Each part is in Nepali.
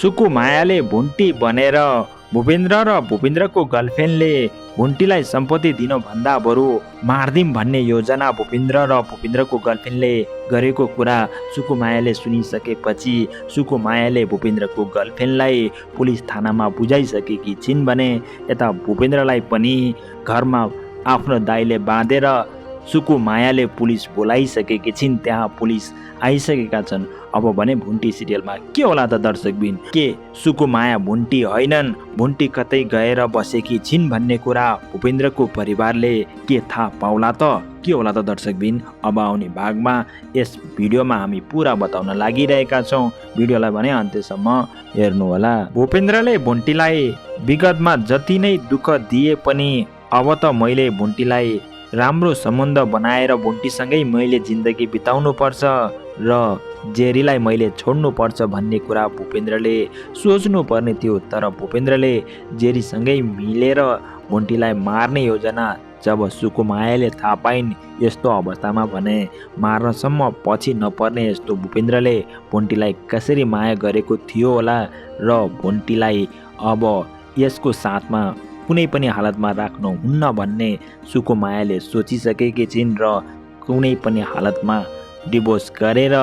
सुकुमायाले भुन्टी बनेर भूपेन्द्र र भूपेन्द्रको गर्लफ्रेन्डले भुन्टीलाई सम्पत्ति दिनुभन्दा बरु मार्दिम भन्ने योजना भूपेन्द्र र भूपेन्द्रको गर्लफ्रेन्डले गरेको कुरा सुकुमायाले सुनिसकेपछि सुकुमायाले भूपेन्द्रको गर्लफ्रेन्डलाई पुलिस थानामा बुझाइसकेकी छिन् भने यता भूपेन्द्रलाई पनि घरमा आफ्नो दाइले बाँधेर सुकुमायाले पुलिस बोलाइसकेकी छिन्। त्यहाँ पुलिस आइसकेका छन्। अब भने भुन्टी सिरियलमा के होला त दर्शकबिन? के सुकुमाया भुन्टी होइनन्, भुन्टी कतै गएर बसेकी छिन् भन्ने कुरा भूपेन्द्रको परिवारले के थाहा पाउला त? के होला त दर्शकबिन? अब आउने भागमा यस भिडियोमा हामी पुरा बताउन लागिरहेका छौँ। भिडियोलाई भने अन्त्यसम्म हेर्नुहोला। भूपेन्द्रले भुन्टीलाई विगतमा जति नै दुःख दिए पनि अब त मैले भुन्टीलाई राम्रो सम्बन्ध बनाएर भुन्टीसँगै मैले जिन्दगी बिताउनु पर्छ र जेरीलाई मैले छोड्नु पर्छ भन्ने कुरा भूपेन्द्रले सोच्नु पर्ने थियो। तर भूपेन्द्रले जेरीसँगै मिलेर भुन्टीलाई मार्ने योजना जब सुकुमायाले थाहा पाइन्, यस्तो अवस्थामा भने मार्नसम्म पछि नपर्ने यस्तो भूपेन्द्रले भुन्टीलाई कसरी माया गरेको थियो होला र भुन्टीलाई अब यसको साथमा कुनै पनि हालतमा राख्नुहुन्न भन्ने सुकुमायाले सोचिसकेकी छिन् र कुनै पनि हालतमा डिभोर्स गरेर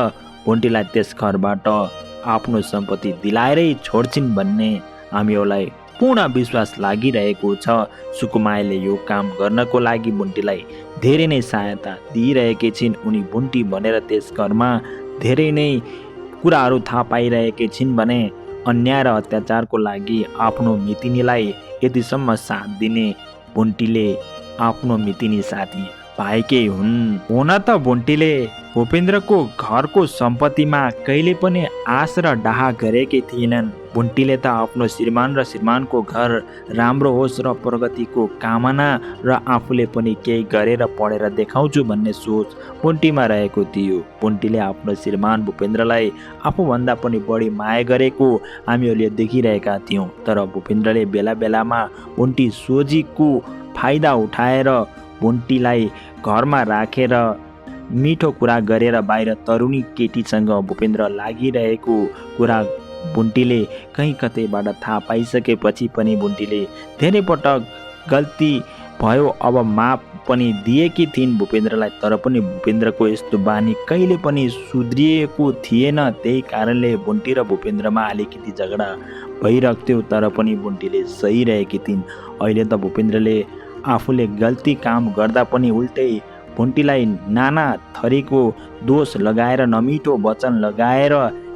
भुन्टीलाई त्यस घरबाट आफ्नो सम्पत्ति दिलाएरै छोड्छिन् भन्ने हामीहरूलाई पूर्ण विश्वास लागिरहेको छ। सुकुमायाले यो काम गर्नको लागि भुन्टीलाई धेरै नै सहायता दिइरहेकी छिन्। उनी भुन्टी भनेर त्यस घरमा धेरै नै कुराहरू थाहा पाइरहेकी छिन् भने अन्याय र अत्याचारको लागि आफ्नो मितिनीलाई यतिसम्म साथ दिने भुन्टीले आफ्नो मितिनी साथी पाएकै हुन्। हुन त भुन्टीले भूपेन्द्रको घरको सम्पत्तिमा कहिले पनि आश र डाहा गरेकै थिएनन्। भुन्टीले त आफ्नो श्रीमान र श्रीमानको घर राम्रो होस् र प्रगतिको कामना र आफूले पनि केही गरेर पढेर देखाउँछु भन्ने सोच भुन्टीमा रहेको थियो। भुन्टीले आफ्नो श्रीमान भूपेन्द्रलाई आफूभन्दा पनि बढी माया गरेको हामीहरूले देखिरहेका थियौँ। तर भूपेन्द्रले बेला बेलामा भुन्टी सोझीको फाइदा उठाएर भुन्टीलाई घरमा राखेर मिठो कुरा गरेर बाहिर तरुणी केटीसँग भूपेन्द्र लागिरहेको कुरा भुन्टीले कहीँ कतैबाट थाहा पाइसकेपछि पनि भुन्टीले धेरै पटक गल्ती भयो अब माफ पनि दिएकी थिइन् भूपेन्द्रलाई। तर पनि भूपेन्द्रको यस्तो बानी कहिले पनि सुध्रिएको थिएन। त्यही कारणले भुन्टी र भूपेन्द्रमा अलिकति झगडा भइरहेको थियो। तर पनि भुन्टीले सही रहेकी थिइन्। अहिले त भूपेन्द्रले आफूले गल्ती काम गर्दा पनि उल्टै भुन्टीलाई नाना थरीको दोष लगाएर नमिठो वचन लगाएर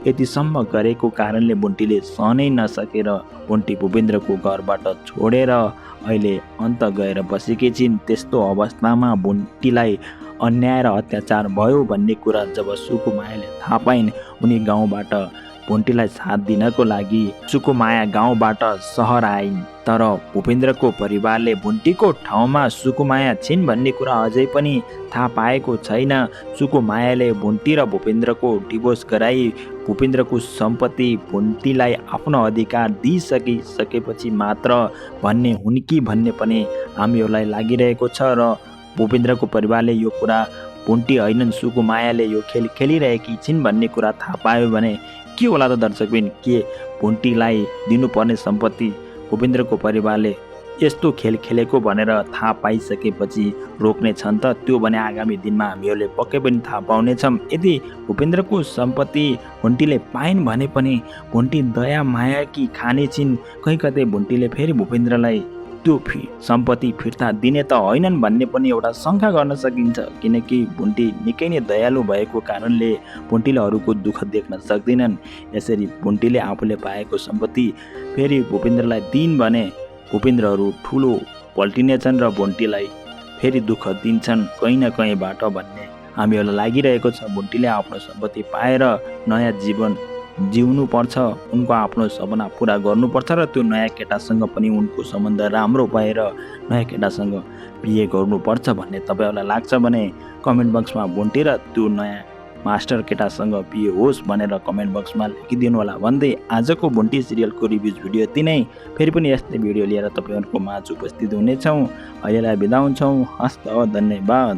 यतिसम्म गरेको कारणले भुन्टीले सहनै नसकेर भुन्टी भूपेन्द्रको घरबाट छोडेर अहिले अन्त गएर बसेकी छिन्। त्यस्तो अवस्थामा भुन्टीलाई अन्याय र अत्याचार भयो भन्ने कुरा जब सुकुमायाले थाहा पाइन्, उनी गाउँबाट भुन्टीलाई साथ दिनको लागि सुकुमाया गाउँबाट सहर आइन्। तर भूपेन्द्रको परिवारले भुन्टीको ठाउँमा सुकुमाया छिन् भन्ने कुरा अझै पनि थाहा पाएको छैन। सुकुमायाले भुन्टी र भूपेन्द्रको डिभोर्स गराई भूपेन्द्रको सम्पत्ति भुन्टीलाई आफ्नो अधिकार दिइसकेपछि मात्र भन्ने हुन् कि भन्ने पनि हामीहरूलाई लागिरहेको छ। र भूपेन्द्रको परिवारले यो कुरा भुन्टी होइनन् सुकुमायाले यो खेल खेलिरहेकी छिन् भन्ने कुरा थाहा पायो भने के होला त दर्शकबिन? के भुन्टीलाई दिनुपर्ने सम्पत्ति भूपेन्द्रको परिवारले यस्तो खेल खेलेको भनेर थाहा पाइसकेपछि रोक्ने छन् त? त्यो भने आगामी दिनमा हामीहरूले पक्कै पनि थाहा पाउनेछौँ। यदि भूपेन्द्रको सम्पत्ति भुन्टीले पाइन् भने पनि भुन्टी दया माया कि खाने छिन्। कहीँ कतै भुन्टीले फेरि भूपेन्द्रलाई त्यो सम्पत्ति फिर्ता दिने त होइनन् भन्ने पनि एउटा शङ्का गर्न सकिन्छ। किनकि भुन्टी निकै नै दयालु भएको कारणले भुन्टीले अरूको दुःख देख्न सक्दैनन्। यसरी भुन्टीले आफूले पाएको सम्पत्ति फेरि भूपेन्द्रलाई दिइन् भने भूपेन्द्रहरू ठुलो पल्टिनेछन् र भुन्टीलाई फेरि दुःख दिन्छन् कहीँ न कहीँबाट भन्ने हामीहरूलाई लागिरहेको छ। भुन्टीले आफ्नो सम्पत्ति पाएर नयाँ जीवन जिउनु पर्छ, उनको आफ्नो सपना पुरा गर्नुपर्छ र त्यो नयाँ केटासँग पनि उनको सम्बन्ध राम्रो भएर नयाँ केटासँग बिहे गर्नुपर्छ भन्ने तपाईँहरूलाई लाग्छ भने कमेन्ट बक्समा भुन्टी र त्यो नयाँ मास्टर केटासँग बिहे होस् भनेर कमेन्ट बक्समा लेखिदिनु होला भन्दै आजको भुन्टी सिरियलको रिभ्यू भिडियो यति नै। फेरि पनि यस्तै भिडियो लिएर तपाईँहरूको माझ उपस्थित हुनेछौँ। अहिलेलाई बिदा हुन्छौँ। हस्त धन्यवाद।